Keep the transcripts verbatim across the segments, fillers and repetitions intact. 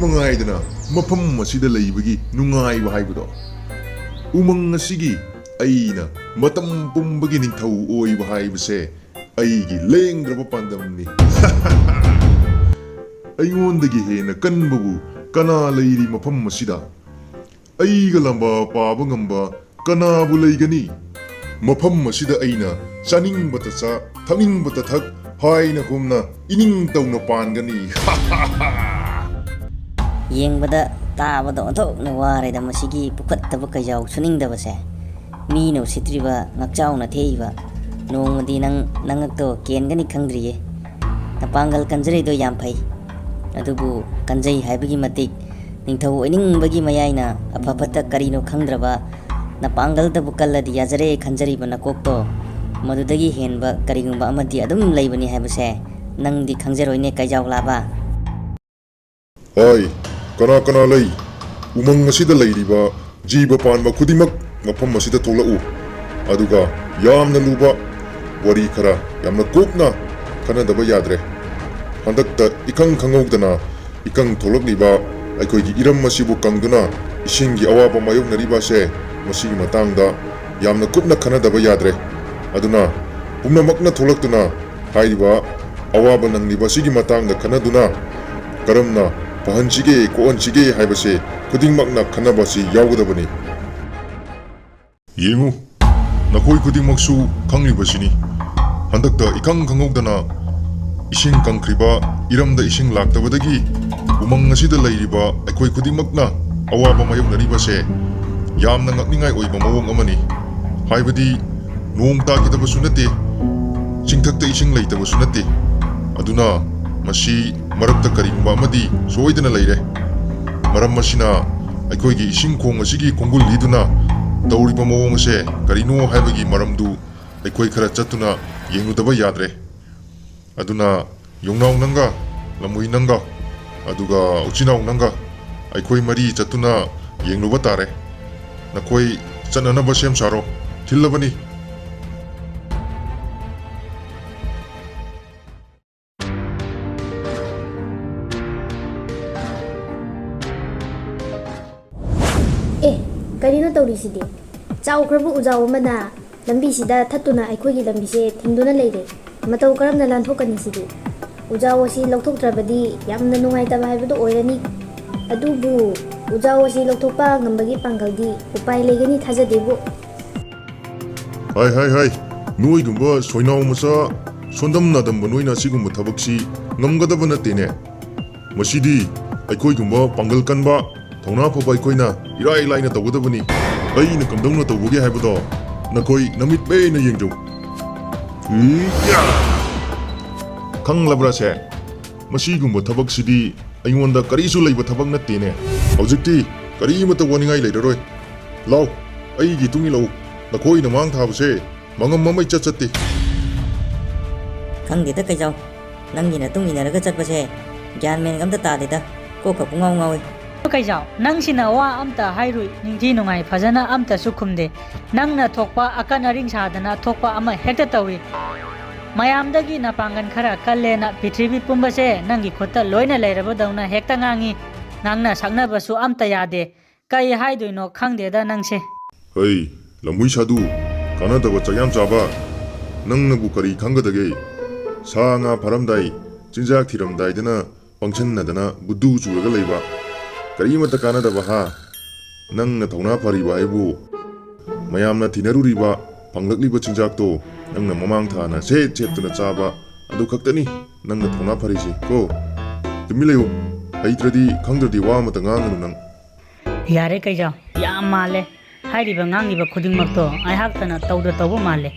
ꯅꯨꯡꯉꯥꯏꯗꯅ ꯃꯐꯝ ꯑꯁꯤꯗ ꯂꯩꯕꯒꯤ ꯅꯨꯡꯉꯥꯏꯕ ꯍꯥꯏꯕꯗꯣ꯫ ꯎꯃꯪ ꯑꯁꯤꯒꯤ ꯑꯩꯅ ꯃꯇꯝ ꯄꯨꯝꯕꯒꯤ ꯅꯤꯡꯊꯧ ꯑꯣꯏꯕ ꯍꯥꯏꯕꯁꯦ ꯑꯩꯒꯤ ꯂꯦꯡꯗ꯭ꯔꯕ ꯄꯥꯟꯗꯝꯅꯤ꯫ ꯑꯩꯉꯣꯟꯗꯒꯤ ꯍꯦꯟꯅ ꯀꯟꯕꯕꯨ ꯀꯅꯥ ꯂꯩꯔꯤ ꯃꯐꯝ ꯑꯁꯤꯗ? ꯑꯩꯒ ꯂꯝꯕꯥ ꯄꯥꯕ ꯉꯝꯕ ꯀꯅꯥꯕꯨ ꯂꯩꯒꯅꯤ? ꯃꯐꯝ ꯑꯁꯤꯗ ꯑꯩꯅ ꯆꯥꯅꯤꯡꯕꯇ ꯆꯥ, ꯊꯛꯅꯤꯡꯕꯇ ꯊꯛ, ꯍꯥꯏꯅ ꯍꯨꯝꯅ ꯏꯅꯤꯡ ꯇꯧꯅ ꯄꯥꯟꯒꯅꯤ꯫ ꯌꯦꯡꯕꯗ ꯇꯥꯕꯗ ꯑꯣꯟꯊꯣꯛꯅ ꯋꯥꯔꯦꯗ ꯃꯁꯤꯒꯤ ꯄꯨꯈꯠꯇꯕ ꯀꯩꯖꯥꯎ ꯁꯨꯅꯤꯡꯗꯕꯁꯦ꯫ ꯃꯤꯅ ꯎꯁꯤꯠꯇ꯭ꯔꯤꯕ ꯉꯛꯆꯥꯎꯅ ꯊꯦꯛꯏꯕ꯫ ꯅꯣꯡꯃꯗꯤ ꯅꯪ ꯅꯉꯛꯇꯣ ꯀꯦꯟꯒꯅꯤ ꯈꯪꯗ꯭ꯔꯤꯌꯦ꯫ ꯅꯄꯥꯡꯒꯜ ꯀꯟꯖꯔꯤꯗꯣ ꯌꯥꯝ ꯐꯩ꯫ ꯑꯗꯨꯕꯨ ꯀꯟꯖꯩ ꯍꯥꯏꯕꯒꯤ ꯃꯇꯤꯛ ꯅꯤꯡꯊꯧ ꯑꯣꯏꯅꯤꯡꯕꯒꯤ ꯃꯌꯥꯏꯅ ꯑꯐ ꯐꯠꯇ ꯀꯔꯤꯅꯣ ꯈꯪꯗ꯭ꯔꯕ ꯅꯄꯥꯡꯒꯜꯗꯕꯨ ꯀꯜꯂꯗꯤ ꯌꯥꯖꯔꯦ ꯈꯟꯖꯔꯤꯕ ꯅꯀꯣꯛꯇꯣ ꯃꯗꯨꯗꯒꯤ ꯍꯦꯟꯕ ꯀꯔꯤꯒꯨꯝꯕ ꯑꯃꯗꯤ ꯑꯗꯨꯝ ꯂꯩꯕꯅꯤ ꯍꯥꯏꯕꯁꯦ ꯅꯪꯗꯤ ꯈꯪꯖꯔꯣꯏꯅꯦ ꯀꯩꯖꯥꯎ ꯂꯥꯕ꯫ ꯍꯥꯏ, ꯀꯅꯥ ꯀꯅꯥ ꯂꯩ? ꯎꯃꯪ ꯑꯁꯤꯗ ꯂꯩꯔꯤꯕ ꯖꯤꯕ ꯄꯥꯟꯕ ꯈꯨꯗꯤꯡꯃꯛ ꯃꯐꯝ ꯑꯁꯤꯗ ꯊꯣꯛꯂꯛꯎ꯫ ꯑꯗꯨꯒ ꯌꯥꯝꯅ ꯂꯨꯕ ꯋꯥꯔꯤ ꯈꯔ ꯌꯥꯝꯅ ꯀꯨꯞꯅ ꯈꯟꯅꯗꯕ ꯌꯥꯗ꯭ꯔꯦ꯫ ꯍꯟꯗꯛꯇ ꯏꯈꯪ ꯈꯪꯍꯧꯗꯅ ꯏꯀꯪ ꯊꯣꯛꯂꯛꯂꯤꯕ ꯑꯩꯈꯣꯏꯒꯤ ꯏꯔꯝ ꯑꯁꯤꯕꯨ ꯀꯪꯗꯨꯅ ꯏꯁꯤꯡꯒꯤ ꯑꯋꯥꯕ ꯃꯥꯌꯣꯛꯅꯔꯤꯕ ꯑꯁꯦ, ꯃꯁꯤꯒꯤ ꯃꯇꯥꯡꯗ ꯌꯥꯝꯅ ꯀꯨꯞꯅ ꯈꯟꯅꯗꯕ ꯌꯥꯗ꯭ꯔꯦ꯫ ꯑꯗꯨꯅ ꯄꯨꯝꯅꯃꯛꯅ ꯊꯣꯛꯂꯛꯇꯨꯅ ꯍꯥꯏꯔꯤꯕ ꯑꯋꯥꯕ ꯅꯪꯂꯤꯕ ꯑꯁꯤꯒꯤ ꯃꯇꯥꯡꯗ ꯈꯟꯅꯗꯨꯅ ꯀꯔꯝꯅ ꯐꯍꯟꯁꯤꯒꯦ, ꯀꯣꯛꯍꯟꯁꯤꯒꯦ ꯍꯥꯏꯕꯁꯦ ꯈꯨꯗꯤꯡꯃꯛꯅ ꯈꯟꯅꯕ ꯑꯁꯤ ꯌꯥꯎꯒꯗꯕꯅꯤ꯫ ꯌꯦꯡꯉꯨ, ꯅꯈꯣꯏ ꯈꯨꯗꯤꯡꯃꯛꯁꯨ ꯈꯪꯂꯤꯕꯁꯤꯅꯤ, ꯍꯟꯗꯛꯇ ꯏꯈꯪ ꯈꯪꯍꯧꯗꯅ ꯏꯁꯤꯡ ꯀꯪꯈ꯭ꯔꯤꯕ, ꯏꯔꯝꯗ ꯏꯁꯤꯡ ꯂꯥꯛꯇꯕꯗꯒꯤ ꯎꯃꯪ ꯑꯁꯤꯗ ꯂꯩꯔꯤꯕ ꯑꯩꯈꯣꯏ ꯈꯨꯗꯤꯡꯃꯛꯅ ꯑꯋꯥꯕ ꯃꯥꯌꯣꯛꯅꯔꯤꯕꯁꯦ ꯌꯥꯝꯅ ꯉꯛꯅꯤꯡꯉꯥꯏ ꯑꯣꯏꯕ ꯃꯑꯣꯡ ꯑꯃꯅꯤ꯫ ꯍꯥꯏꯕꯗꯤ ꯅꯣꯡ ꯇꯥꯈꯤꯗꯕꯁꯨ ꯅꯠꯇꯦ, ꯆꯤꯡꯊꯛꯇ ꯏꯁꯤꯡ ꯂꯩꯇꯕꯁꯨ ꯅꯠꯇꯦ꯫ ꯑꯗꯨꯅ ꯃꯁꯤ ꯃꯔꯛꯇ ꯀꯔꯤꯒꯨꯝꯕ ꯑꯃꯗꯤ ꯁꯣꯏꯗꯅ ꯂꯩꯔꯦ꯫ ꯃꯔꯝ ꯑꯁꯤꯅ ꯑꯩꯈꯣꯏꯒꯤ ꯏꯁꯤꯡ ꯈꯣꯡ ꯑꯁꯤꯒꯤ ꯈꯣꯡꯒꯨꯜ ꯂꯤꯗꯨꯅ ꯇꯧꯔꯤꯕ ꯃꯑꯣꯡ ꯑꯁꯦ ꯀꯔꯤꯅꯣ ꯍꯥꯏꯕꯒꯤ ꯃꯔꯝꯗꯨ ꯑꯩꯈꯣꯏ ꯈꯔ ꯆꯠꯇꯨꯅ ꯌꯦꯡꯂꯨꯗꯕ ꯌꯥꯗ꯭ꯔꯦ꯫ ꯑꯗꯨꯅ ꯌꯣꯡꯅꯥꯎ ꯅꯪꯒ, ꯂꯝꯍꯨꯏ ꯅꯪꯒ, ꯑꯗꯨꯒ ꯎꯆꯤꯅꯥꯎ ꯅꯪꯒ ꯑꯩꯈꯣꯏ ꯃꯔꯤ ꯆꯠꯇꯨꯅ ꯌꯦꯡꯂꯨꯕ ꯇꯥꯔꯦ꯫ ꯅꯈꯣꯏ ꯆꯠꯅꯅꯕ ꯁꯦꯝ ꯁꯥꯔꯣ, ꯊꯤꯜꯂꯕꯅꯤ꯫ ꯆꯥꯎꯈ꯭ꯔꯕ ꯎꯖꯥꯎ ꯑꯃꯅ ꯂꯝꯕꯤꯁꯤꯗ ꯊꯠꯇꯨꯅ ꯑꯩꯈꯣꯏꯒꯤ ꯂꯝꯕꯤꯁꯦ ꯊꯤꯡꯗꯨꯅ ꯂꯩꯔꯦ꯫ ꯃꯇꯧ ꯀꯔꯝꯅ ꯂꯥꯟꯊꯣꯛꯀꯅꯤ ꯁꯤꯗꯤ? ꯎꯖꯥꯎ ꯑꯁꯤ ꯂꯧꯊꯣꯛꯇ꯭ꯔꯕꯗꯤ ꯌꯥꯝꯅ ꯅꯨꯡꯉꯥꯏꯇꯕ ꯍꯥꯏꯕꯗꯨ ꯑꯣꯏꯔꯅꯤ꯫ ꯑꯗꯨꯕꯨ ꯎꯖꯥꯎ ꯑꯁꯤ ꯂꯧꯊꯣꯛꯄ ꯉꯝꯕꯒꯤ ꯄꯥꯡꯒꯜꯗꯤ ꯎꯄꯥꯏ ꯂꯩꯒꯅꯤ ꯊꯥꯖꯗꯦꯕꯨ꯫ ꯍꯥꯏ ꯍꯥꯏ ꯍꯥꯏ, ꯅꯣꯏꯒꯨꯝꯕ ꯁꯣꯏꯅꯥꯎ ꯃꯆꯥ ꯁꯣꯟꯗꯝ ꯅꯥꯗꯝꯕ ꯅꯣꯏꯅ ꯑꯁꯤꯒꯨꯝꯕ ꯊꯕꯛꯁꯤ ꯉꯝꯒꯗꯕ ꯅꯠꯇꯦꯅꯦ꯫ ꯃꯁꯤꯗꯤ ꯑꯩꯈꯣꯏꯒꯨꯝꯕ ꯄꯥꯡꯒꯜ ꯀꯟꯕ, ꯊꯧꯅꯥ ꯐꯕ ꯑꯩꯈꯣꯏꯅ ꯏꯔꯥꯏ ꯂꯥꯏꯅ ꯇꯧꯒꯗꯕꯅꯤ꯫ ꯑꯩꯅ ꯀꯝꯗꯧꯅ ꯇꯧꯕꯒꯦ ꯍꯥꯏꯕꯗꯣ ꯅꯈꯣꯏ ꯅꯃꯤꯠ ꯄꯦꯟꯅ ꯌꯦꯡꯖꯧ꯫ ꯏꯌꯥ! ꯈꯪꯂꯕ꯭ꯔꯥꯁꯦ? ꯃꯁꯤꯒꯨꯝꯕ ꯊꯕꯛꯁꯤꯗꯤ ꯑꯩꯉꯣꯟꯗ ꯀꯔꯤꯁꯨ ꯂꯩꯕ ꯊꯕꯛ ꯅꯠꯇꯦꯅꯦ꯫ ꯍꯧꯖꯤꯛꯇꯤ ꯀꯔꯤꯃꯠꯇ ꯋꯥꯅꯤꯡꯉꯥꯏ ꯂꯩꯔꯔꯣꯏ꯫ ꯂꯥꯎ, ꯑꯩꯒꯤ ꯇꯨꯡ ꯏꯜꯂꯛꯎ꯫ ꯅꯈꯣꯏꯅ ꯃꯥꯡ ꯊꯥꯕꯁꯦ ꯃꯉꯝ ꯑꯃ ꯏꯆꯠ ꯆꯠꯇꯦ꯫ ꯈꯪꯗꯦꯗ ꯀꯩꯖꯥꯎ, ꯅꯪꯒꯤ ꯅꯇꯨꯡ ꯏꯟꯅꯔꯒ ꯆꯠꯄꯁꯦ ꯒ꯭ꯌꯥꯟ ꯃꯦꯟꯒ ꯑꯝꯇ ꯇꯥꯗꯦꯗ, ꯀꯣꯛꯀ ꯄꯨꯡꯉꯥꯎ ꯉꯥꯎꯏ꯫ ꯀꯩꯖꯥꯎ, ꯅꯪꯁꯤꯅ ꯋꯥ ꯑꯝꯇ ꯍꯥꯏꯔꯨꯏ, ꯅꯤꯡꯊꯤ ꯅꯨꯡꯉꯥꯏ ꯐꯖꯅ ꯑꯝꯇꯁꯨ ꯈꯨꯝꯗꯦ꯫ ꯅꯪꯅ ꯊꯣꯛꯄ ꯑꯀꯟ ꯑꯔꯤꯡ ꯁꯥꯗꯅ ꯊꯣꯛꯄ ꯑꯃ ꯍꯦꯛꯇ ꯇꯧꯏ꯫ ꯃꯌꯥꯝꯗꯒꯤ ꯅꯄꯥꯡꯒꯜ ꯈꯔ ꯀꯜꯂꯦꯅ ꯄ꯭ꯔꯤꯊꯤꯕꯤ ꯄꯨꯝꯕꯁꯦ ꯅꯪꯒꯤ ꯈꯨꯠꯇ ꯂꯣꯏꯅ ꯂꯩꯔꯕꯗꯧꯅ ꯍꯦꯛꯇ ꯉꯥꯡꯉꯤ꯫ ꯉꯥꯡꯅ ꯁꯛꯅꯕꯁꯨ ꯑꯝꯇ ꯌꯥꯗꯦ꯫ ꯀꯩ ꯍꯥꯏꯗꯣꯏꯅꯣ ꯈꯪꯗꯦꯗ ꯅꯪꯁꯦ꯫ ꯍꯩ, ꯂꯝꯍꯨꯏ ꯁꯥꯗꯨ, ꯀꯥꯟꯅꯗꯕ ꯆꯥꯛꯌꯥꯝ ꯆꯥꯕ, ꯅꯪꯅꯕꯨ ꯀꯔꯤ ꯈꯪꯒꯗꯒꯦ? ꯁꯥ ꯉꯥ ꯐꯥꯔꯝꯗꯥꯏ, ꯆꯤꯟꯖꯥꯛ ꯊꯤꯔꯝꯗꯥꯏꯗꯅ ꯄꯪꯁꯟꯅꯗꯅ ꯕꯨꯗꯨ ꯆꯨꯔꯒ ꯂꯩꯕ, ꯀꯔꯤꯃꯠꯇ ꯀꯥꯟꯅꯗꯕ ꯍꯥ? ꯅꯪꯅ ꯊꯧꯅꯥ ꯐꯔꯤꯕ ꯍꯥꯏꯕꯨ ꯃꯌꯥꯝꯅ ꯊꯤꯅꯔꯨꯔꯤꯕ ꯐꯪꯂꯛꯂꯤꯕ ꯆꯤꯟꯖꯥꯛꯇꯣ ꯅꯪꯅ ꯃꯃꯥꯡ ꯊꯥꯅ ꯁꯦꯠ ꯁꯦꯠꯇꯨꯅ ꯆꯥꯕ ꯑꯗꯨ ꯈꯛꯇꯅꯤ ꯅꯪꯅ ꯊꯧꯅꯥ ꯐꯔꯤꯁꯤ ꯀꯣ꯫ ꯇꯨꯃꯤꯟ ꯂꯩꯌꯨ, ꯍꯩꯇ꯭ꯔꯗꯤ ꯈꯪꯗ꯭ꯔꯗꯤ ꯋꯥ ꯑꯃꯇ ꯉꯥꯡꯒꯅꯨ ꯅꯪ꯫ ꯌꯥꯔꯦ ꯀꯩꯖꯥꯎ, ꯌꯥꯝ ꯃꯥꯜꯂꯦ꯫ ꯍꯥꯏꯔꯤꯕ ꯉꯥꯡꯂꯤꯕ ꯈꯨꯗꯤꯡꯃꯛꯇꯣ ꯑꯩꯍꯥꯛꯇꯅ ꯇꯧꯗ ꯇꯧꯕ ꯃꯥꯜꯂꯦ꯫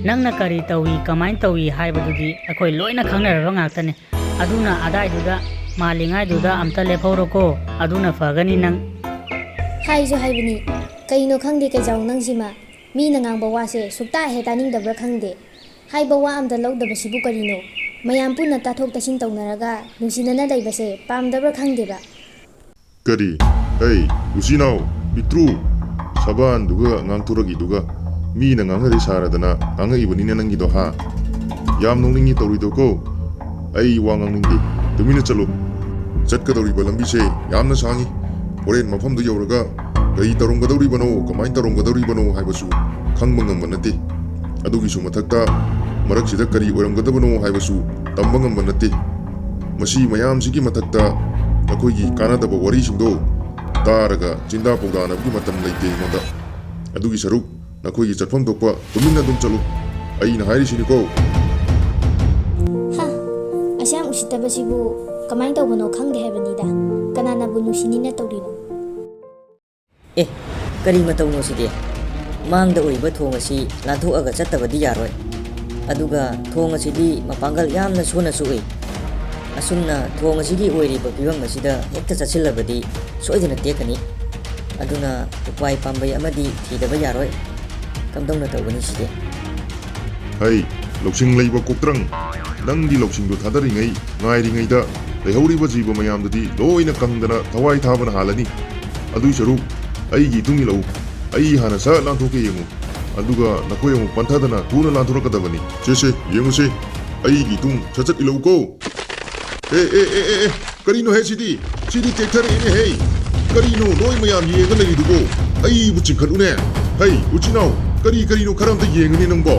ꯅꯪꯅ ꯀꯔꯤ ꯇꯧꯏ, ꯀꯃꯥꯏꯅ ꯇꯧꯏ ꯍꯥꯏꯕꯗꯨꯗꯤ ꯑꯩꯈꯣꯏ ꯂꯣꯏꯅ ꯈꯪꯅꯔꯕ ꯉꯥꯛꯇꯅꯦ꯫ ꯑꯗꯨꯅ ꯑꯗꯥꯏꯗꯨꯗ ꯃꯥꯜꯂꯤꯉꯥꯏꯗꯨꯗ ꯑꯝꯇ ꯂꯦꯞꯍꯧꯔꯣꯀꯣ, ꯑꯗꯨꯅ ꯐꯒꯅꯤ ꯅꯪ꯫ ꯍꯥꯏꯁꯨ ꯍꯥꯏꯕꯅꯤ, ꯀꯩꯅꯣ ꯈꯪꯗꯦ ꯀꯩꯖꯥꯎ ꯅꯪꯁꯤꯃ꯫ ꯃꯤꯅ ꯉꯥꯡꯕ ꯋꯥꯁꯦ ꯁꯨꯛꯇꯥ ꯍꯦꯛ ꯇꯥꯅꯤꯡꯗꯕ꯭ꯔꯥ ꯈꯪꯗꯦ꯫ ꯍꯥꯏꯕ ꯋꯥ ꯑꯝꯇ ꯂꯧꯗꯕꯁꯤꯕꯨ ꯀꯔꯤꯅꯣ? ꯃꯌꯥꯝ ꯄꯨꯟꯅ ꯇꯥꯊꯣꯛ ꯇꯥꯁꯤꯟ ꯇꯧꯅꯔꯒ ꯅꯨꯡꯁꯤꯅꯅ ꯂꯩꯕꯁꯦ ꯄꯥꯝꯗꯕ꯭ꯔꯥ ꯈꯪꯗꯦꯕ꯫ ꯀꯔꯤ? ꯍꯩ, ꯎꯆꯤꯅꯥꯎ, ꯄꯤꯛꯇ꯭ꯔꯨ, ꯁꯕꯥꯟꯗꯨꯒ ꯉꯥꯡꯊꯣꯔꯛꯏꯗꯨꯒ ꯃꯤꯅ ꯉꯥꯡꯅꯔꯤ ꯁꯥꯔꯗꯅ ꯉꯥꯡꯉꯛꯏꯕꯅꯤꯅꯦ ꯅꯪꯒꯤꯗꯣ ꯍꯥ? ꯌꯥꯝ ꯅꯣꯛꯅꯤꯡꯉꯤ ꯇꯧꯔꯤꯗꯣ ꯀꯣ꯫ ꯑꯩ ꯋꯥ ꯉꯥꯡꯅꯤꯡꯗꯦ, ꯇꯨꯃꯤꯟꯅ ꯆꯠꯂꯨ꯫ ꯆꯠꯀꯗꯧꯔꯤꯕ ꯂꯝꯕꯤꯁꯦ ꯌꯥꯝꯅ ꯁꯥꯡꯉꯤ꯫ ꯍꯣꯔꯦꯟ ꯃꯐꯝꯗꯨ ꯌꯧꯔꯒ ꯀꯔꯤ ꯇꯧꯔꯝꯒꯗꯧꯔꯤꯕꯅꯣ, ꯀꯃꯥꯏꯅ ꯇꯧꯔꯝꯒꯗꯧꯔꯤꯕꯅꯣ ꯍꯥꯏꯕꯁꯨ ꯈꯪꯕ ꯉꯝꯕ ꯅꯠꯇꯦ꯫ ꯑꯗꯨꯒꯤꯁꯨ ꯃꯊꯛꯇ ꯃꯔꯛꯁꯤꯗ ꯀꯔꯤ ꯑꯣꯏꯔꯝꯒꯗꯕꯅꯣ ꯍꯥꯏꯕꯁꯨ ꯇꯝꯕ ꯉꯝꯕ ꯅꯠꯇꯦ꯫ ꯃꯁꯤ ꯃꯌꯥꯝꯁꯤꯒꯤ ꯃꯊꯛꯇ ꯅꯈꯣꯏꯒꯤ ꯀꯥꯟꯅꯗꯕ ꯋꯥꯔꯤꯁꯤꯡꯗꯣ ꯇꯥꯔꯒ ꯆꯤꯟꯗꯥ ꯄꯥꯎꯗꯥꯅꯕꯒꯤ ꯃꯇꯝ ꯂꯩꯇꯦ ꯑꯩꯉꯣꯟꯗ꯫ ꯑꯗꯨꯒꯤ ꯁꯔꯨꯛ ꯅꯈꯣꯏꯒꯤ ꯆꯠꯐꯝ ꯊꯣꯛꯄ ꯇꯨꯃꯤꯟꯅ ꯑꯗꯨꯝ ꯆꯠꯂꯨ꯫ ꯑꯩꯅ ꯍꯥꯏꯔꯤꯁꯤꯅꯤꯀꯣ꯫ ꯍ, ꯑꯁꯤ ꯌꯥꯝ ꯎꯁꯤꯠꯇꯕꯁꯤꯕꯨ ꯀꯃꯥꯏꯅ ꯇꯧꯕꯅꯣ ꯈꯪꯗꯦ ꯍꯥꯏꯕꯅꯤꯗ꯫ ꯀꯅꯥꯅꯕꯨ ꯅꯨꯡꯁꯤꯅꯤꯅ ꯇꯧꯔꯤꯅꯣ? ꯑꯦ, ꯀꯔꯤ ꯃꯇꯧꯅꯣ ꯁꯤꯗꯤ? ꯃꯥꯡꯗ ꯎꯔꯤꯕ ꯊꯣꯡ ꯑꯁꯤ ꯂꯥꯟꯊꯣꯛꯑꯒ ꯆꯠꯇꯕꯗꯤ ꯌꯥꯔꯣꯏ꯫ ꯑꯗꯨꯒ ꯊꯣꯡ ꯑꯁꯤꯗꯤ ꯃꯄꯥꯡꯒꯜ ꯌꯥꯝꯅ ꯁꯣꯟꯅꯁꯨ ꯎꯏ꯫ ꯑꯁꯨꯝꯅ ꯊꯣꯡ ꯑꯁꯤꯒꯤ ꯑꯣꯏꯔꯤꯕ ꯐꯤꯕꯝ ꯑꯁꯤꯗ ꯍꯦꯛꯇ ꯆꯠꯁꯤꯜꯂꯕꯗꯤ ꯁꯣꯏꯗꯅ ꯇꯦꯛꯀꯅꯤ꯫ ꯑꯗꯨꯅ ꯎꯄꯥꯏ ꯄꯥꯝꯕꯩ ꯑꯃꯗꯤ ꯊꯤꯗꯕ ꯌꯥꯔꯣꯏ꯫ ꯀꯝꯗꯧꯅ ꯇꯧꯒꯅꯤ ꯁꯤꯗꯤ? ꯍꯩ, ꯂꯧꯁꯤꯡ ꯂꯩꯕ ꯀꯣꯛꯇ꯭ꯔꯪ, ꯅꯪꯒꯤ ꯂꯧꯁꯤꯡꯗꯣ ꯊꯥꯗꯔꯤꯉꯩ ꯉꯥꯏꯔꯤꯉꯩꯗ ꯂꯩꯍꯧꯔꯤꯕ ꯖꯤꯕ ꯃꯌꯥꯝꯗꯨꯗꯤ ꯂꯣꯏꯅ ꯀꯪꯗꯅ ꯊꯋꯥꯏ ꯊꯥꯕꯅ ꯍꯥꯜꯂꯅꯤ꯫ ꯑꯗꯨꯏ ꯁꯔꯨꯛ ꯑꯩꯒꯤ ꯏꯇꯨꯡ ꯏꯜꯂꯛꯎ꯫ ꯑꯩ ꯍꯥꯟꯅ ꯁꯠ ꯂꯥꯟꯊꯣꯛꯀꯦ ꯌꯦꯡꯉꯨ꯫ ꯑꯗꯨꯒ ꯅꯈꯣꯏ ꯑꯃꯨꯛ ꯄꯟꯊꯗꯅ ꯊꯨꯅ ꯂꯥꯟꯊꯣꯔꯛꯀꯗꯕꯅꯤ꯫ ꯁꯦ ꯁꯦ, ꯌꯦꯡꯉꯨꯁꯦ꯫ ꯑꯩꯒꯤ ꯏꯇꯨꯡ ꯁꯠ ꯁꯠ ꯏꯜꯂꯛꯎꯀꯣ꯫ ꯑꯦ ꯑꯦ ꯑꯦ ꯑꯦ ꯑꯦ, ꯀꯔꯤꯅꯣꯍꯦ ꯁꯤꯗꯤ? ꯁꯤꯗꯤ ꯇꯦꯛꯊꯔꯛꯑꯦꯅꯦꯍꯦ꯫ ꯀꯔꯤꯅꯣ ꯅꯣꯏ ꯃꯌꯥꯝ ꯌꯦꯡꯉ ꯂꯩꯔꯤꯗꯨꯕꯣ? ꯑꯩꯕꯨ ꯆꯤꯡꯈꯠꯂꯨꯅꯦ꯫ ꯍꯩ, ꯎꯆꯤꯅꯥꯎ, ꯀꯔꯤ ꯀꯔꯤꯅꯣ ꯈꯔ ꯑꯝꯇ ꯌꯦꯡꯉꯨꯅꯦ ꯅꯪꯕꯣ꯫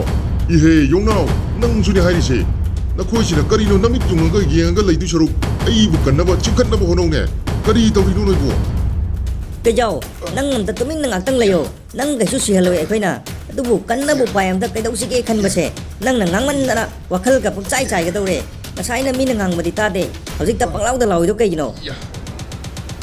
ꯏꯍꯦ, ꯌꯣꯡꯅꯥꯎ, ꯅꯪꯁꯨꯅꯦ ꯍꯥꯏꯔꯤꯁꯦ꯫ ꯅꯈꯣꯏꯁꯤꯅ ꯀꯔꯤꯅꯣ ꯅꯃꯤꯠ ꯌꯨꯡꯉꯒ ꯌꯦꯡꯉꯒ ꯂꯩꯗꯣꯏ ꯁꯔꯨꯛ ꯑꯩꯕꯨ ꯀꯟꯅꯕ ꯆꯤꯡꯈꯠꯅꯕ ꯍꯣꯠꯅꯧꯅꯦ꯫ ꯀꯔꯤ ꯇꯧꯔꯤꯅꯣ ꯅꯣꯏꯕꯨ? ꯇꯦꯖꯥꯎ, ꯅꯪ ꯑꯝꯇ ꯇꯨꯃꯤꯟꯅ ꯉꯥꯛꯇꯪ ꯂꯩꯌꯣ꯫ ꯅꯪ ꯀꯩꯁꯨ ꯁꯤꯍꯜꯂꯣꯏ ꯑꯩꯈꯣꯏꯅ꯫ ꯑꯗꯨꯕꯨ ꯀꯟꯅꯕ ꯎꯄꯥꯏ ꯑꯝꯇ ꯀꯩꯗꯧꯁꯤꯒꯦ ꯈꯟꯕꯁꯦ ꯅꯪꯅ ꯉꯥꯡꯃꯟꯗꯅ ꯋꯥꯈꯜꯒ ꯄꯨꯡꯆꯥꯏ ꯆꯥꯏꯒꯗꯧꯔꯦ꯫ ꯉꯁꯥꯏꯅ ꯃꯤꯅ ꯉꯥꯡꯕꯗꯤ ꯇꯥꯗꯦ, ꯍꯧꯖꯤꯛꯇ ꯄꯪꯂꯥꯎꯗ ꯂꯥꯎꯏꯗꯣ ꯀꯩꯒꯤꯅꯣ?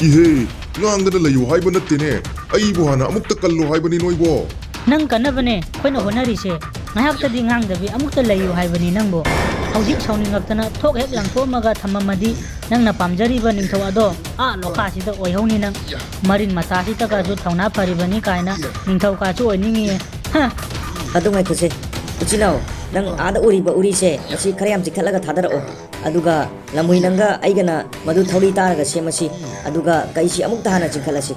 ꯏꯍꯦ, ꯉꯥꯡꯗꯅ ꯂꯩꯌꯨ ꯍꯥꯏꯕ ꯅꯠꯇꯦꯅꯦ꯫ ꯑꯩꯕꯨ ꯍꯥꯟꯅ ꯑꯃꯨꯛꯇ ꯀꯜꯂꯣ ꯍꯥꯏꯕꯅꯤ ꯅꯣꯏꯕꯣ꯫ ꯅꯪ ꯀꯟꯅꯕꯅꯦ ꯑꯩꯈꯣꯏꯅ ꯍꯣꯠꯅꯔꯤꯁꯦ꯫ ꯉꯥꯏꯍꯥꯛꯇꯗꯤ ꯉꯥꯡꯗꯕꯤ ꯑꯃꯨꯛꯇ ꯂꯩꯌꯨ ꯍꯥꯏꯕꯅꯤ ꯅꯪꯕꯨ꯫ ꯍꯧꯖꯤꯛ ꯁꯥꯎꯅꯤꯡꯉꯛꯇꯅ ꯊꯣꯛ ꯍꯦꯛ ꯂꯪꯊꯣꯛꯑꯝꯃꯒ ꯊꯝꯃꯝꯃꯗꯤ ꯅꯪꯅ ꯄꯥꯝꯖꯔꯤꯕ ꯅꯤꯡꯊꯧ ꯑꯗꯣ ꯑꯥ ꯂꯣꯈꯥꯁꯤꯗ ꯑꯣꯏꯍꯧꯅꯤ ꯅꯪ꯫ ꯃꯔꯤꯟ ꯃꯇꯥꯁꯤꯗꯒꯁꯨ ꯊꯧꯅꯥ ꯐꯔꯤꯕꯅꯤ ꯀꯥꯏꯅ ꯅꯤꯡꯊꯧꯀꯥꯁꯨ ꯑꯣꯏꯅꯤꯡꯉꯤꯌꯦ꯫ ꯍ! ꯑꯗꯨ ꯉꯥꯏꯈꯣꯁꯦ꯫ ꯎꯆꯤꯟ ꯅꯥꯎ, ꯅꯪ ꯑꯥꯗ ꯎꯔꯤꯕ ꯎꯔꯤꯁꯦ ꯉꯁꯤ ꯈꯔ ꯌꯥꯝ ꯆꯤꯛꯊꯠꯂꯒ ꯊꯥꯗꯔꯛꯑꯣ꯫ ꯑꯗꯨꯒ ꯂꯝꯍꯨꯏ ꯅꯪꯒ ꯑꯩꯒꯅ ꯃꯗꯨ ꯊꯧꯔꯤ ꯇꯥꯔꯒ ꯁꯦꯝꯃꯁꯤ꯫ ꯑꯗꯨꯒ ꯀꯩꯁꯤ ꯑꯃꯨꯛꯇ ꯍꯥꯟꯅ ꯆꯤꯡꯈꯠꯂꯁꯤ꯫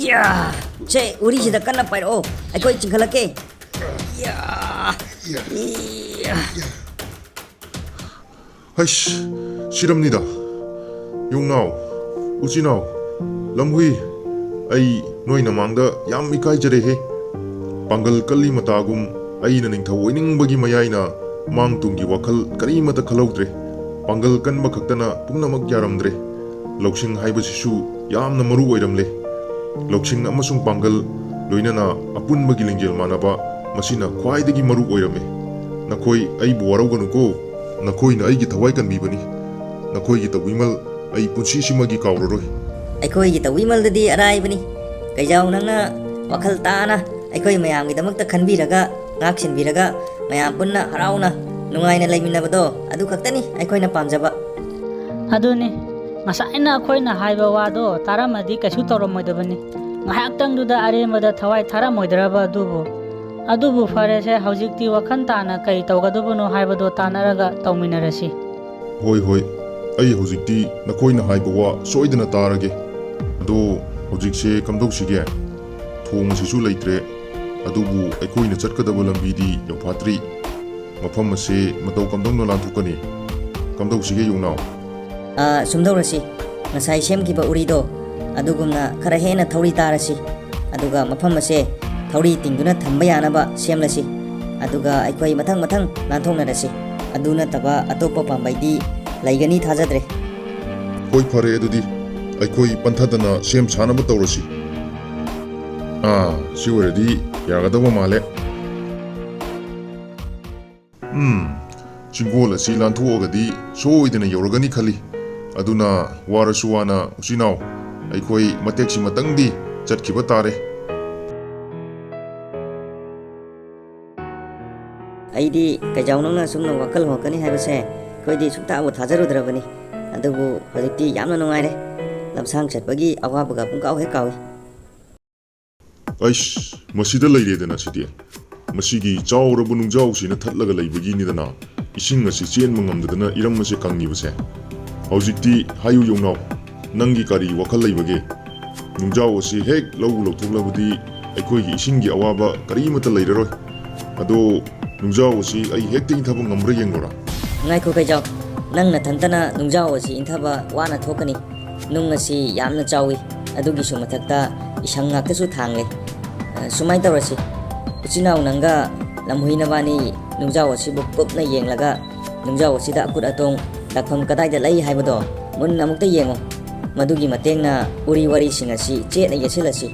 ꯌꯥ! ꯁꯦ, ꯎꯔꯤꯁꯤꯗ ꯀꯟꯅ ꯄꯥꯏꯔꯛꯑꯣ꯫ ꯑꯩꯈꯣꯏ ꯆꯤꯡꯈꯠꯂꯛꯀꯦ꯫ ꯌꯥ! ꯌꯥ! ꯍꯩꯁ, ꯁꯤꯔꯝꯅꯤꯗ꯫ ꯌꯣꯡꯅꯥꯎ, ꯎꯆꯤꯅꯥꯎ, ꯂꯝꯍꯨꯏ, ꯑꯩ ꯅꯣꯏ ꯅꯃꯥꯡꯗ ꯌꯥꯝ ꯏꯀꯥꯏꯖꯔꯦꯍꯦ꯫ ꯄꯥꯡꯒꯜ ꯀꯜꯂꯤ ꯃꯇꯥꯒꯨꯝ ꯑꯩꯅ ꯅꯤꯡꯊꯧ ꯑꯣꯏꯅꯤꯡꯕꯒꯤ ꯃꯌꯥꯏꯅ ꯃꯥꯡ ꯇꯨꯡꯒꯤ ꯋꯥꯈꯜ ꯀꯔꯤꯃꯇ ꯈꯜꯍꯧꯗ꯭ꯔꯦ꯫ ꯄꯥꯡꯒꯜ ꯀꯟꯕ ꯈꯛꯇꯅ ꯄꯨꯝꯅꯃꯛ ꯌꯥꯔꯝꯗ꯭ꯔꯦ꯫ ꯂꯧꯁꯤꯡ ꯍꯥꯏꯕꯁꯤꯁꯨ ꯌꯥꯝꯅ ꯃꯔꯨ ꯑꯣꯏꯔꯝꯂꯦ꯫ ꯂꯧꯁꯤꯡ ꯑꯃꯁꯨꯡ ꯄꯥꯡꯒꯜ, ꯂꯣꯏꯅꯅ ꯑꯄꯨꯟꯕꯒꯤ ꯂꯤꯡꯖꯦꯜ ꯃꯥꯟꯅꯕ, ꯃꯁꯤꯅ ꯈ꯭ꯋꯥꯏꯗꯒꯤ ꯃꯔꯨ ꯑꯣꯏꯔꯝꯃꯤ꯫ ꯅꯈꯣꯏ ꯑꯩꯕꯨ ꯋꯥꯔꯧꯒꯅꯨꯀꯣ꯫ ꯅꯈꯣꯏꯅ ꯑꯩꯒꯤ ꯊꯋꯥꯏ ꯀꯟꯕꯤꯕꯅꯤ꯫ ꯅꯈꯣꯏꯒꯤ ꯇꯧꯕꯤꯃꯜ ꯑꯩ ꯄꯨꯟꯁꯤꯁꯤꯃꯒꯤ ꯀꯥꯎꯔꯔꯣꯏ꯫ ꯑꯩꯈꯣꯏꯒꯤ ꯇꯧꯕꯤꯃꯜꯗꯗꯤ ꯑꯔꯥꯏꯕꯅꯤ꯫ ꯀꯩꯖꯥꯎ, ꯅꯪꯅ ꯋꯥꯈꯜ ꯇꯥꯅ ꯑꯩꯈꯣꯏ ꯃꯌꯥꯝꯒꯤꯗꯃꯛꯇ ꯈꯟꯕꯤꯔꯒ, ꯉꯥꯛ ꯁꯦꯟꯕꯤꯔꯒ, ꯃꯌꯥꯝ ꯄꯨꯟꯅ ꯍꯔꯥꯎꯅ, ꯅꯨꯡꯉꯥꯏꯅ ꯂꯩꯃꯤꯟꯅꯕꯗꯣ, ꯑꯗꯨ ꯈꯛꯇꯅꯤ ꯑꯩꯈꯣꯏꯅ ꯄꯥꯝꯖꯕ꯫ ꯑꯗꯨꯅꯤ, ꯉꯁꯥꯏꯅ ꯑꯩꯈꯣꯏꯅ ꯍꯥꯏꯕ ꯋꯥꯗꯣ ꯇꯥꯔꯝꯃꯗꯤ ꯀꯩꯁꯨ ꯇꯧꯔꯝꯃꯣꯏꯗꯕꯅꯤ꯫ ꯉꯥꯏꯍꯥꯛꯇꯪꯗꯨꯗ ꯑꯔꯦꯝꯕꯗ ꯊꯋꯥꯏ ꯊꯥꯔꯝꯃꯣꯏꯗ꯭ꯔꯕ ꯑꯗꯨꯕꯨ? ꯑꯗꯨꯕꯨ ꯐꯔꯦꯁꯦ, ꯍꯧꯖꯤꯛꯇꯤ ꯋꯥꯈꯜ ꯇꯥꯅ ꯀꯔꯤ ꯇꯧꯒꯗꯕꯅꯣ ꯍꯥꯏꯕꯗꯣ ꯇꯥꯟꯅꯔꯒ ꯇꯧꯃꯤꯟꯅꯔꯁꯤ꯫ ꯍꯣꯏ, ꯍꯣꯏ, ꯑꯩ ꯍꯧꯖꯤꯛꯇꯤ ꯅꯈꯣꯏꯅ ꯍꯥꯏꯕ ꯋꯥ ꯁꯣꯏꯗꯅ ꯇꯥꯔꯒꯦ꯫ ꯑꯗꯣ ꯍꯧꯖꯤꯛꯁꯦ ꯀꯝꯗꯧꯁꯤꯒꯦ? ꯊꯣꯡ ꯑꯁꯤꯁꯨ ꯂꯩꯇ꯭ꯔꯦ, ꯑꯗꯨꯕꯨ ꯑꯩꯈꯣꯏꯅ ꯆꯠꯀꯗꯕ ꯂꯝꯕꯤꯗꯤ ꯌꯧꯐꯥꯠꯇ꯭ꯔꯤ꯫ ꯃꯐꯝ ꯑꯁꯤ ꯃꯇꯧ ꯀꯝꯗꯧꯅ ꯂꯥꯟꯊꯣꯛꯀꯅꯤ? ꯀꯝꯗꯧꯁꯤꯒꯦ ꯌꯣꯡꯅꯥꯎ? ꯑ, ꯁꯨꯝꯗꯧꯔꯁꯤ, ꯉꯁꯥꯏ ꯁꯦꯝꯈꯤꯕ ꯎꯔꯤꯗꯣ, ꯑꯗꯨꯒꯨꯝꯅ ꯈꯔ ꯍꯦꯟꯅ ꯊꯧꯔꯤ ꯇꯥꯔꯁꯤ꯫ ꯑꯗꯨꯒ ꯃꯐꯝ ꯑꯁꯦ ꯊꯧꯔꯤ ꯇꯤꯡꯗꯨꯅ ꯊꯝꯕ ꯌꯥꯅꯕ ꯁꯦꯝꯂꯁꯤ꯫ ꯑꯗꯨꯒ ꯑꯩꯈꯣꯏ ꯃꯊꯪ ꯃꯊꯪ ꯂꯥꯟꯊꯣꯛꯅꯔꯁꯤ꯫ ꯑꯗꯨ ꯅꯠꯇꯕ ꯑꯇꯣꯞꯄ ꯄꯥꯝꯕꯩꯗꯤ ꯂꯩꯒꯅꯤ ꯊꯥꯖꯗ꯭ꯔꯦ꯫ ꯍꯣꯏ, ꯐꯔꯦ, ꯑꯗꯨꯗꯤ ꯑꯩꯈꯣꯏ ꯄꯟꯊꯗꯅ ꯁꯦꯝ ꯁꯥꯅꯕ ꯇꯧꯔꯁꯤ꯫ ꯑꯥ, ꯁꯤ ꯑꯣꯏꯔꯗꯤ ꯌꯥꯒꯗꯕ ꯃꯥꯜꯂꯦ꯫ ꯎꯝ, ꯆꯤꯡꯒꯣꯜ ꯑꯁꯤ ꯂꯥꯟꯊꯣꯛꯑꯒꯗꯤ ꯁꯣꯏꯗꯅ ꯌꯧꯔꯒꯅꯤ ꯈꯜꯂꯤ꯫ ꯑꯗꯨꯅ ꯋꯥꯔꯁꯨ ꯋꯥꯅ ꯎꯆꯤꯅꯥꯎ, ꯑꯩꯈꯣꯏ ꯃꯇꯦꯛꯁꯤꯃꯇꯪꯗꯤ ꯆꯠꯈꯤꯕ ꯇꯥꯔꯦ꯫ ꯑꯩꯗꯤ ꯀꯩꯖꯥꯎ ꯅꯪꯅ ꯑꯁꯨꯝꯅ ꯋꯥꯈꯜ ꯍꯣꯡꯉꯛꯀꯅꯤ ꯍꯥꯏꯕꯁꯦ ꯑꯩꯈꯣꯏꯗꯤ ꯁꯨꯡꯊꯥꯕꯨ ꯊꯥꯖꯔꯨꯗ꯭ꯔꯕꯅꯤ꯫ ꯑꯗꯨꯕꯨ ꯍꯧꯖꯤꯛꯇꯤ ꯌꯥꯝꯅ ꯅꯨꯡꯉꯥꯏꯔꯦ꯫ ꯂꯝꯁꯥꯡ ꯆꯠꯄꯒꯤ ꯑꯋꯥꯕꯒ ꯄꯨꯡꯀꯥꯎ ꯍꯦꯛ ꯀꯥꯎꯏ꯫ ꯑꯩꯁ, ꯃꯁꯤꯗ ꯂꯩꯔꯦꯗꯅ ꯁꯤꯗꯤ꯫ ꯃꯁꯤꯒꯤ ꯆꯥꯎꯔꯕ ꯅꯨꯡꯖꯥꯎꯁꯤꯅ ꯊꯠꯂꯒ ꯂꯩꯕꯒꯤꯅꯤꯗꯅ ꯏꯁꯤꯡ ꯑꯁꯤ ꯆꯦꯟꯕ ꯉꯝꯗꯗꯅ ꯏꯔꯝ ꯑꯁꯤ ꯀꯪꯉꯤꯕꯁꯦ꯫ ꯍꯧꯖꯤꯛꯇꯤ ꯍꯥꯏꯌꯨ ꯌꯣꯡꯅꯥꯎ, ꯅꯪꯒꯤ ꯀꯔꯤ ꯋꯥꯈꯜ ꯂꯩꯕꯒꯦ? ꯅꯨꯡꯖꯥꯎ ꯑꯁꯤ ꯍꯦꯛ ꯂꯧꯕ ꯂꯧꯊꯣꯛꯂꯕꯗꯤ ꯑꯩꯈꯣꯏꯒꯤ ꯏꯁꯤꯡꯒꯤ ꯑꯋꯥꯕ ꯀꯔꯤꯃꯠꯇ ꯂꯩꯔꯔꯣꯏ꯫ ꯑꯗꯣ ꯅꯨꯡꯖꯥꯎ ꯑꯁꯤ ꯑꯩ ꯍꯦꯛꯇ ꯏꯪꯊꯕ ꯉꯝꯕ꯭ꯔꯥ ꯌꯦꯡꯉꯨꯔꯥ? ꯉꯥꯏꯈꯣ ꯀꯩꯖꯥꯎ, ꯅꯪ ꯅꯊꯟꯇꯅ ꯅꯨꯡꯖꯥꯎ ꯑꯁꯤ ꯏꯪꯊꯕ ꯋꯥꯅ ꯊꯣꯛꯀꯅꯤ꯫ ꯅꯨꯡ ꯑꯁꯤ ꯌꯥꯝꯅ ꯆꯥꯎꯏ꯫ ꯑꯗꯨꯒꯤꯁꯨ ꯃꯊꯛꯇ ꯏꯁꯪ ꯉꯥꯛꯇꯁꯨ ꯊꯥꯡꯂꯦ꯫ ꯑ, ꯁꯨꯃꯥꯏꯅ ꯇꯧꯔꯁꯤ, ꯏꯆꯤꯟ ꯏꯅꯥꯎ ꯅꯪꯒ ꯂꯝꯍꯨꯏ ꯅꯕꯥꯅꯤ ꯅꯨꯡꯖꯥꯎ ꯑꯁꯤꯕꯨ ꯀꯨꯞꯅ ꯌꯦꯡꯂꯒ, ꯅꯨꯡꯖꯥꯎ ꯑꯁꯤꯗ ꯑꯀꯨꯠ ꯑꯇꯣꯡ ꯂꯥꯛꯐꯝ ꯀꯗꯥꯏꯗ ꯂꯩ ꯍꯥꯏꯕꯗꯣ ꯃꯨꯟꯅ ꯑꯃꯨꯛꯇ ꯌꯦꯡꯉꯨ꯫ ꯃꯗꯨꯒꯤ ꯃꯇꯦꯡꯅ ꯎꯔꯤ ꯋꯥꯔꯤꯁꯤꯡ ꯑꯁꯤ ꯆꯦꯠꯅ ꯌꯦꯠꯁꯤꯜꯂꯁꯤ꯫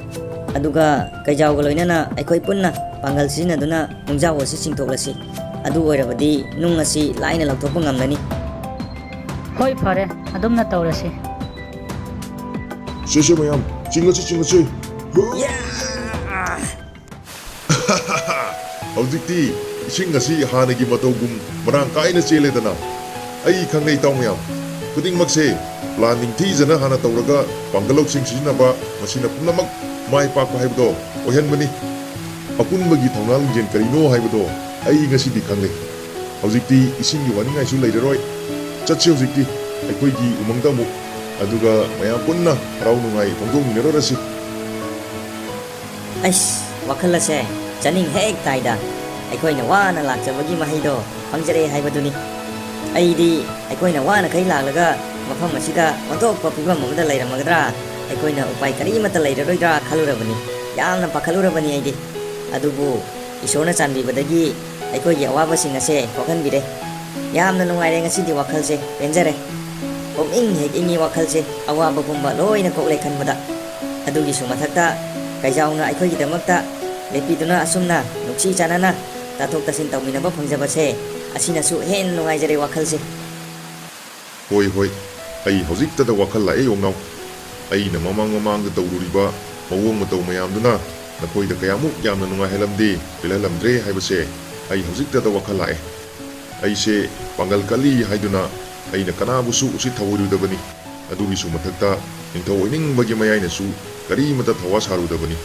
ꯑꯗꯨꯒ ꯀꯩꯖꯥꯎꯒ ꯂꯣꯏꯅꯅ ꯑꯩꯈꯣꯏ ꯄꯨꯟꯅ ꯄꯥꯡꯒꯜ ꯁꯤꯖꯤꯟꯅꯗꯨꯅ ꯅꯨꯡꯖꯥꯎ ꯑꯁꯤ ꯆꯤꯡꯊꯣꯛꯂꯁꯤ꯫ ꯑꯗꯨ ꯑꯣꯏꯔꯕꯗꯤ ꯅꯨꯡ ꯑꯁꯤ ꯂꯥꯏꯅ ꯂꯧꯊꯣꯛꯄ ꯉꯝꯂꯅꯤ꯫ ꯍꯣꯏ, ꯐꯔꯦ, ꯑꯗꯨꯝꯅ ꯇꯧꯔꯁꯤ꯫ ꯁꯦ, ꯁꯦ, ꯃꯌꯥꯝ, ꯆꯤꯡꯉꯁꯤ, ꯆꯤꯡꯉꯁꯤ꯫ ꯍꯨ! ꯌꯥ! ꯍꯧꯖꯤꯛꯇꯤ ꯏꯁꯤꯡ ꯑꯁꯤ ꯍꯥꯟꯅꯒꯤ ꯃꯇꯧꯒꯨꯝ ꯃꯔꯥꯡ ꯀꯥꯏꯅ ꯆꯦꯜꯂꯦꯗꯅ꯫ ꯑꯩ ꯈꯪꯂꯦ, ꯏꯇꯥꯎ ꯃꯌꯥꯝ, ꯈꯨꯗꯤꯡꯃꯛꯁꯦ ꯄ꯭ꯂꯥꯟ ꯅꯤꯡꯊꯤꯖꯅ ꯍꯥꯟꯅ ꯇꯧꯔꯒ ꯄꯥꯡꯒꯜ ꯂꯧꯁꯤꯡ ꯁꯤꯖꯤꯟꯅꯕ, ꯃꯁꯤꯅ ꯄꯨꯝꯅꯃꯛ ꯃꯥꯏ ꯄꯥꯛꯄ ꯍꯥꯏꯕꯗꯣ ꯑꯣꯏꯍꯟꯕꯅꯤ꯫ ꯑꯄꯨꯟꯕꯒꯤ ꯊꯧꯅꯥ ꯂꯤꯡꯖꯦꯜ ꯀꯔꯤꯅꯣ ꯍꯥꯏꯕꯗꯣ ꯑꯩ ꯉꯁꯤꯗꯤ ꯈꯪꯂꯦ꯫ ꯍꯧꯖꯤꯛꯇꯤ ꯏꯁꯤꯡꯒꯤ ꯋꯥꯅꯤꯡꯉꯥꯏꯁꯨ ꯂꯩꯔꯔꯣꯏ꯫ ꯆꯠꯁꯤ ꯍꯧꯖꯤꯛꯇꯤ ꯑꯩꯈꯣꯏꯒꯤ ꯎꯃꯪꯗ ꯑꯃꯨꯛ, ꯑꯗꯨꯒ ꯃꯌꯥꯝ ꯄꯨꯟꯅ ꯍꯔꯥꯎ ꯅꯨꯡꯉꯥꯏ ꯐꯣꯡꯗꯣꯛꯃꯤꯟꯅꯔꯨꯔꯁꯤ꯫ ꯑꯩꯁ, ꯋꯥꯈꯜ ꯑꯁꯦ ꯆꯥꯅꯤꯡ ꯍꯦꯛ ꯇꯥꯏꯗ꯫ ꯑꯩꯈꯣꯏꯅ ꯋꯥꯅ ꯂꯥꯛꯆꯕꯒꯤ ꯃꯍꯩꯗꯣ ꯐꯪꯖꯔꯦ ꯍꯥꯏꯕꯗꯨꯅꯤ꯫ ꯑꯩꯗꯤ ꯑꯩꯈꯣꯏꯅ ꯋꯥꯅꯈꯩ ꯂꯥꯛꯂꯒ ꯃꯐꯝ ꯑꯁꯤꯗ ꯑꯣꯟꯊꯣꯛꯄ ꯐꯤꯕꯝ ꯑꯃꯗ ꯂꯩꯔꯝꯃꯒꯗ꯭ꯔꯥ, ꯑꯩꯈꯣꯏꯅ ꯎꯄꯥꯏ ꯀꯔꯤꯃꯠꯇ ꯂꯩꯔꯔꯣꯏꯗ꯭ꯔꯥ ꯈꯜꯂꯨꯔꯕꯅꯤ꯫ ꯌꯥꯝꯅ ꯄꯥꯈꯠꯂꯨꯔꯕꯅꯤ ꯑꯩꯗꯤ꯫ ꯑꯗꯨꯕꯨ ꯏꯁꯣꯔꯅ ꯆꯥꯟꯕꯤꯕꯗꯒꯤ ꯑꯩꯈꯣꯏꯒꯤ ꯑꯋꯥꯕꯁꯤꯡ ꯑꯁꯦ ꯀꯣꯛꯍꯟꯕꯤꯔꯦ꯫ ꯌꯥꯝꯅ ꯅꯨꯡꯉꯥꯏꯔꯦ ꯉꯁꯤꯗꯤ, ꯋꯥꯈꯜꯁꯦ ꯄꯦꯟꯖꯔꯦ꯫ ꯄꯨꯛꯅꯤꯡ ꯍꯦꯛ ꯏꯪꯉꯤ ꯋꯥꯈꯜꯁꯦ, ꯑꯋꯥꯕ ꯄꯨꯝꯕ ꯂꯣꯏꯅ ꯀꯣꯛꯂꯦ ꯈꯟꯕꯗ꯫ ꯑꯗꯨꯒꯤꯁꯨ ꯃꯊꯛꯇ ꯀꯩꯖꯥꯎꯅ ꯑꯩꯈꯣꯏꯒꯤꯗꯃꯛꯇ ꯂꯦꯞꯄꯤꯗꯨꯅ ꯑꯁꯨꯝꯅ ꯅꯨꯡꯁꯤ ꯆꯥꯟꯅꯅ ꯇꯥꯊꯣꯛ ꯇꯥꯁꯤꯟ ꯇꯧꯃꯤꯟꯅꯕ ꯐꯪꯖꯕꯁꯦ, ꯑꯁꯤꯅꯁꯨ ꯍꯦꯟꯅ ꯅꯨꯡꯉꯥꯏꯖꯔꯦ ꯋꯥꯈꯜꯁꯦ꯫ ꯍꯣꯏ, ꯍꯣꯏ, ꯑꯩ ꯍꯧꯖꯤꯛꯇꯗ ꯋꯥꯈꯜ ꯂꯥꯛꯑꯦ, ꯌꯣꯡꯅꯥꯎ꯫ ꯑꯩꯅ ꯃꯃꯥꯡ ꯃꯃꯥꯡꯗ ꯇꯧꯔꯨꯔꯤꯕ ꯃꯑꯣꯡ ꯃꯇꯧ ꯃꯌꯥꯝꯗꯨꯅ ꯅꯈꯣꯏꯗ ꯀꯌꯥꯃꯨꯛ ꯌꯥꯝꯅ ꯅꯨꯡꯉꯥꯏꯍꯜꯂꯝꯗꯦ, ꯄꯦꯜꯍꯜꯂꯝꯗ꯭ꯔꯦ ꯍꯥꯏꯕꯁꯦ ꯑꯩ ꯍꯧꯖꯤꯛꯇꯗ ꯋꯥꯈꯜ ꯂꯥꯛꯑꯦ꯫ ꯑꯩꯁꯦ ꯄꯥꯡꯒꯜ ꯀꯜꯂꯤ ꯍꯥꯏꯗꯨꯅ ꯑꯩꯅ ꯀꯅꯥꯕꯨꯁꯨ ꯎꯁꯤꯠ ꯊꯑꯣꯏꯔꯨꯗꯕꯅꯤ꯫ ꯑꯗꯨꯒꯤꯁꯨ ꯃꯊꯛꯇ ꯅꯤꯡꯊꯧ ꯑꯣꯏꯅꯤꯡꯕꯒꯤ ꯃꯌꯥꯏꯅꯁꯨ ꯀꯔꯤꯃꯇ ꯊꯋꯥ ꯁꯥꯔꯨꯗꯕꯅꯤ꯫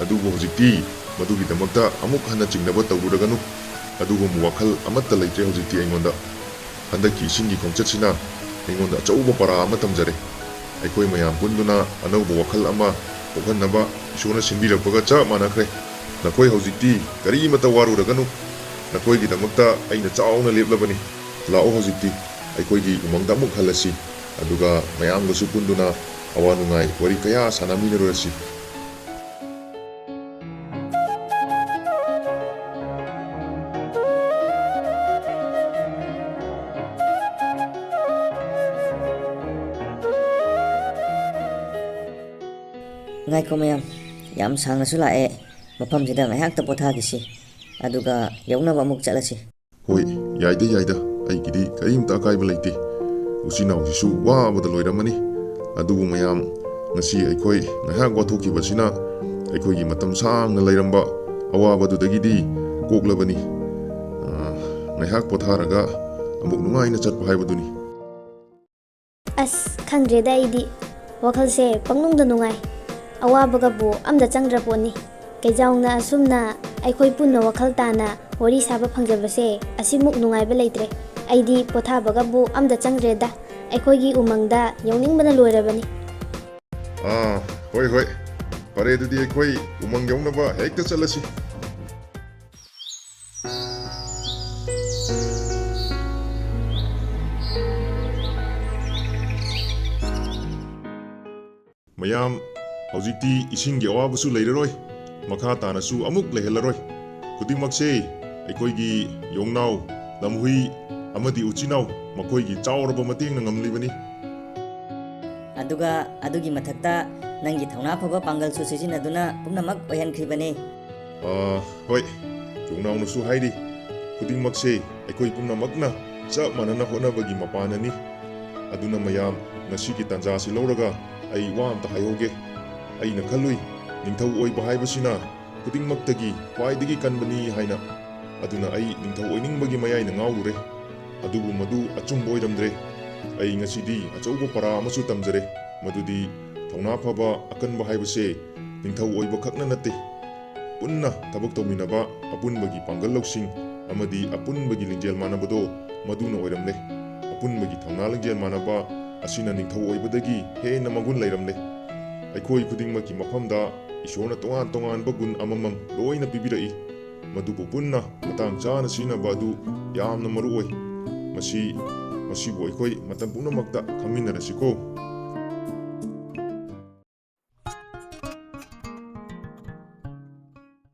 ꯑꯗꯨꯕꯨ ꯍꯧꯖꯤꯛꯇꯤ ꯃꯗꯨꯒꯤꯗꯃꯛꯇ ꯑꯃꯨꯛ ꯍꯟꯅ ꯆꯤꯡꯅꯕ ꯇꯧꯔꯨꯔꯒꯅꯨ꯫ ꯑꯗꯨꯒꯨꯝꯕ ꯋꯥꯈꯜ ꯑꯃꯠꯇ ꯂꯩꯇ꯭ꯔꯦ ꯍꯧꯖꯤꯛꯇꯤ ꯑꯩꯉꯣꯟꯗ꯫ ꯍꯟꯗꯛꯀꯤ ꯏꯁꯤꯡꯒꯤ ꯈꯣꯡꯆꯠꯁꯤꯅ ꯑꯩꯉꯣꯟꯗ ꯑꯆꯧꯕ ꯄꯔꯥ ꯑꯃ ꯇꯝꯖꯔꯦ꯫ ꯑꯩꯈꯣꯏ ꯃꯌꯥꯝ ꯄꯨꯟꯗꯨꯅ ꯑꯅꯧꯕ ꯋꯥꯈꯜ ꯑꯃ ꯄꯣꯛꯍꯟꯅꯕ ꯏꯁꯣꯔꯅ ꯁꯤꯟꯕꯤꯔꯛꯄꯒ ꯆꯞ ꯃꯥꯟꯅꯈ꯭ꯔꯦ꯫ ꯅꯈꯣꯏ ꯍꯧꯖꯤꯛꯇꯤ ꯀꯔꯤꯃꯠꯇ ꯋꯥꯔꯨꯔꯒꯅꯨ꯫ ꯅꯈꯣꯏꯒꯤꯗꯃꯛꯇ ꯑꯩꯅ ꯆꯥꯎꯅ ꯂꯦꯞꯂꯕꯅꯤ꯫ ꯂꯥꯛꯑꯣ, ꯍꯧꯖꯤꯛꯇꯤ ꯑꯩꯈꯣꯏꯒꯤ ꯎꯃꯪꯗ ꯑꯃꯨꯛ ꯍꯜꯂꯁꯤ꯫ ꯑꯗꯨꯒ ꯃꯌꯥꯝꯒꯁꯨ ꯄꯨꯟꯗꯨꯅ ꯑꯋꯥ ꯅꯨꯡꯉꯥꯏ ꯋꯥꯔꯤ ꯀꯌꯥ ꯁꯥꯟꯅꯃꯤꯟꯅꯔꯨꯔꯁꯤ꯫ ꯉꯥꯏꯈꯣ ꯃꯌꯥꯝ, ꯌꯥꯝ ꯁꯥꯡꯅꯁꯨ ꯂꯥꯛꯑꯦ, ꯃꯐꯝꯁꯤꯗ ꯉꯥꯏꯍꯥꯛꯇ ꯄꯣꯊꯥꯈꯤꯁꯤ, ꯑꯗꯨꯒ ꯌꯧꯅꯕ ꯑꯃꯨꯛ ꯆꯠꯂꯁꯤ꯫ ꯍꯣꯏ, ꯌꯥꯏꯗ, ꯌꯥꯏꯗ, ꯑꯩꯒꯤꯗꯤ ꯀꯔꯤꯝꯇ ꯑꯀꯥꯏꯕ ꯂꯩꯇꯦ꯫ ꯎꯆꯤꯟ ꯅꯥꯎꯁꯤꯁꯨ ꯋꯥꯕꯗ ꯂꯣꯏꯔꯝꯃꯅꯤ꯫ ꯑꯗꯨꯕꯨ ꯃꯌꯥꯝ, ꯉꯁꯤ ꯑꯩꯈꯣꯏ ꯉꯥꯏꯍꯥꯛ ꯋꯥꯊꯣꯛꯈꯤꯕꯁꯤꯅ ꯑꯩꯈꯣꯏꯒꯤ ꯃꯇꯝ ꯁꯥꯡꯅ ꯂꯩꯔꯝꯕ ꯑꯋꯥꯕꯗꯨꯗꯒꯤꯗꯤ ꯀꯣꯛꯂꯕꯅꯤ꯫ ꯑ, ꯉꯥꯏꯍꯥꯛ ꯄꯣꯊꯥꯔꯒ ꯑꯃꯨꯛ ꯅꯨꯡꯉꯥꯏꯅ ꯆꯠꯄ ꯍꯥꯏꯕꯗꯨꯅꯤ꯫ ꯑꯁ, ꯈꯪꯗ꯭ꯔꯦꯗ ꯑꯩꯗꯤ꯫ ꯋꯥꯈꯜꯁꯦ ꯄꯪꯅꯨꯡꯗ ꯅꯨꯡꯉꯥꯏ꯫ ꯑꯋꯥꯕꯒꯕꯨ ꯑꯝꯇ ꯆꯪꯗ꯭ꯔ ꯄꯣꯠꯅꯤ꯫ ꯀꯩꯖꯥꯎꯅ ꯑꯁꯨꯝꯅ ꯑꯩꯈꯣꯏ ꯄꯨꯟꯅ ꯋꯥꯈꯜ ꯇꯥꯅ ꯋꯥꯔꯤ ꯁꯥꯕ ꯐꯪꯖꯕꯁꯦ ꯑꯁꯤꯃꯨꯛ ꯅꯨꯡꯉꯥꯏꯕ ꯂꯩꯇ꯭ꯔꯦ꯫ ꯑꯩꯗꯤ ꯄꯣꯊꯥꯕꯒꯕꯨ ꯑꯝꯇ ꯆꯪꯗ꯭ꯔꯦꯗ꯫ ꯑꯩꯈꯣꯏꯒꯤ ꯎꯃꯪꯗ ꯌꯧꯅꯤꯡꯕꯅ ꯂꯣꯏꯔꯕꯅꯤ꯫ ꯑꯥ, ꯍꯣꯏ, ꯍꯣꯏ꯫ ꯐꯔꯦ, ꯑꯗꯨꯗꯤ ꯑꯩꯈꯣꯏ ꯎꯃꯪ ꯌꯧꯅꯕ ꯍꯦꯛꯇ ꯆꯠꯂꯁꯤ꯫ ꯃꯌꯥꯝ, ꯍꯧꯖꯤꯛꯇꯤ ꯏꯁꯤꯡꯒꯤ ꯑꯋꯥꯕꯁꯨ ꯂꯩꯔꯔꯣꯏ, ꯃꯈꯥ ꯇꯥꯅꯁꯨ ꯑꯃꯨꯛ ꯂꯩꯍꯜꯂꯔꯣꯏ꯫ ꯈꯨꯗꯤꯡꯃꯛꯁꯦ ꯑꯩꯈꯣꯏꯒꯤ ꯌꯣꯡꯅꯥꯎ, ꯂꯝꯍꯨꯏ ꯑꯃꯗꯤ ꯎꯆꯤꯅꯥꯎ ꯃꯈꯣꯏꯒꯤ ꯆꯥꯎꯔꯕ ꯃꯇꯦꯡꯅ ꯉꯝꯂꯤꯕꯅꯤ꯫ ꯑꯗꯨꯒ ꯑꯗꯨꯒꯤ ꯃꯊꯛꯇ ꯅꯪꯒꯤ ꯊꯧꯅꯥ ꯐꯕ ꯄꯥꯡꯒꯜꯁꯨ ꯁꯤꯖꯤꯟꯅꯗꯨꯅ ꯄꯨꯝꯅꯃꯛ ꯑꯣꯏꯍꯟꯈ꯭ꯔꯤꯕꯅꯤ꯫ ꯑꯥ, ꯍꯣꯏ, ꯌꯣꯡꯅꯥꯎꯅꯁꯨ ꯍꯥꯏꯔꯤ, ꯈꯨꯗꯤꯡꯃꯛꯁꯦ ꯑꯩꯈꯣꯏ ꯄꯨꯝꯅꯃꯛꯅ ꯆꯞ ꯃꯥꯟꯅꯅ ꯍꯣꯠꯅꯕꯒꯤ ꯃꯄꯥꯟꯅꯅꯤ꯫ ꯑꯗꯨꯅ ꯃꯌꯥꯝ, ꯉꯁꯤꯒꯤ ꯇꯥꯟꯖꯥꯁꯤ ꯂꯧꯔꯒ ꯑꯩ ꯋꯥ ꯑꯝꯇ ꯍꯥꯏꯍꯧꯒꯦ꯫ ꯑꯩꯅ ꯈꯜꯂꯨꯏ, ꯅꯤꯡꯊꯧ ꯑꯣꯏꯕ ꯍꯥꯏꯕꯁꯤꯅ ꯈꯨꯗꯤꯡꯃꯛꯇꯒꯤ ꯈ꯭ꯋꯥꯏꯗꯒꯤ ꯀꯟꯕꯅꯤ ꯍꯥꯏꯅ꯫ ꯑꯗꯨꯅ ꯑꯩ ꯅꯤꯡꯊꯧ ꯑꯣꯏꯅꯤꯡꯕꯒꯤ ꯃꯌꯥꯏꯅ ꯉꯥꯎꯔꯨꯔꯦ꯫ ꯑꯗꯨꯕꯨ ꯃꯗꯨ ꯑꯆꯨꯝꯕ ꯑꯣꯏꯔꯝꯗ꯭ꯔꯦ꯫ ꯑꯩ ꯉꯁꯤꯗꯤ ꯑꯆꯧꯕ ꯄꯔꯥ ꯑꯃꯁꯨ ꯇꯝꯖꯔꯦ, ꯃꯗꯨꯗꯤ ꯊꯧꯅꯥ ꯐꯕ, ꯑꯀꯟꯕ ꯍꯥꯏꯕꯁꯦ ꯅꯤꯡꯊꯧ ꯑꯣꯏꯕ ꯈꯛꯅ ꯅꯠꯇꯦ, ꯄꯨꯟꯅ ꯊꯕꯛ ꯇꯧꯃꯤꯟꯅꯕ, ꯑꯄꯨꯟꯕꯒꯤ ꯄꯥꯡꯒꯜ ꯂꯧꯁꯤꯡ ꯑꯃꯗꯤ ꯑꯄꯨꯟꯕꯒꯤ ꯂꯤꯡꯖꯦꯜ ꯃꯥꯟꯅꯕꯗꯣ ꯃꯗꯨꯅ ꯑꯣꯏꯔꯝꯂꯦ꯫ ꯑꯄꯨꯟꯕꯒꯤ ꯊꯧꯅꯥ ꯂꯤꯡꯖꯦꯜ ꯃꯥꯟꯅꯕ ꯑꯁꯤꯅ ꯅꯤꯡꯊꯧ ꯑꯣꯏꯕꯗꯒꯤ ꯍꯦꯟꯅ ꯃꯒꯨꯟ ꯂꯩꯔꯝꯂꯦ꯫ ꯑꯩꯈꯣꯏ ꯈꯨꯗꯤꯡꯃꯛꯀꯤ ꯃꯐꯝꯗ ꯏꯁꯣꯔꯅ ꯇꯣꯉꯥꯟ ꯇꯣꯉꯥꯟꯕ ꯒꯨꯟ ꯑꯃꯃꯝ ꯂꯣꯏꯅ ꯄꯤꯕꯤꯔꯛꯏ꯫ ꯃꯗꯨꯕꯨ ꯄꯨꯟꯅ ꯃꯇꯥꯡ ꯆꯥꯅ ꯁꯤꯖꯤꯟꯅꯕ ꯑꯗꯨ ꯌꯥꯝꯅ ꯃꯔꯨ ꯑꯣꯏ꯫ ꯃꯁꯤ, ꯃꯁꯤꯕꯨ ꯑꯩꯈꯣꯏ ꯃꯇꯝ ꯄꯨꯝꯅꯃꯛꯇ ꯈꯪꯃꯤꯟꯅꯔꯁꯤꯀꯣ꯫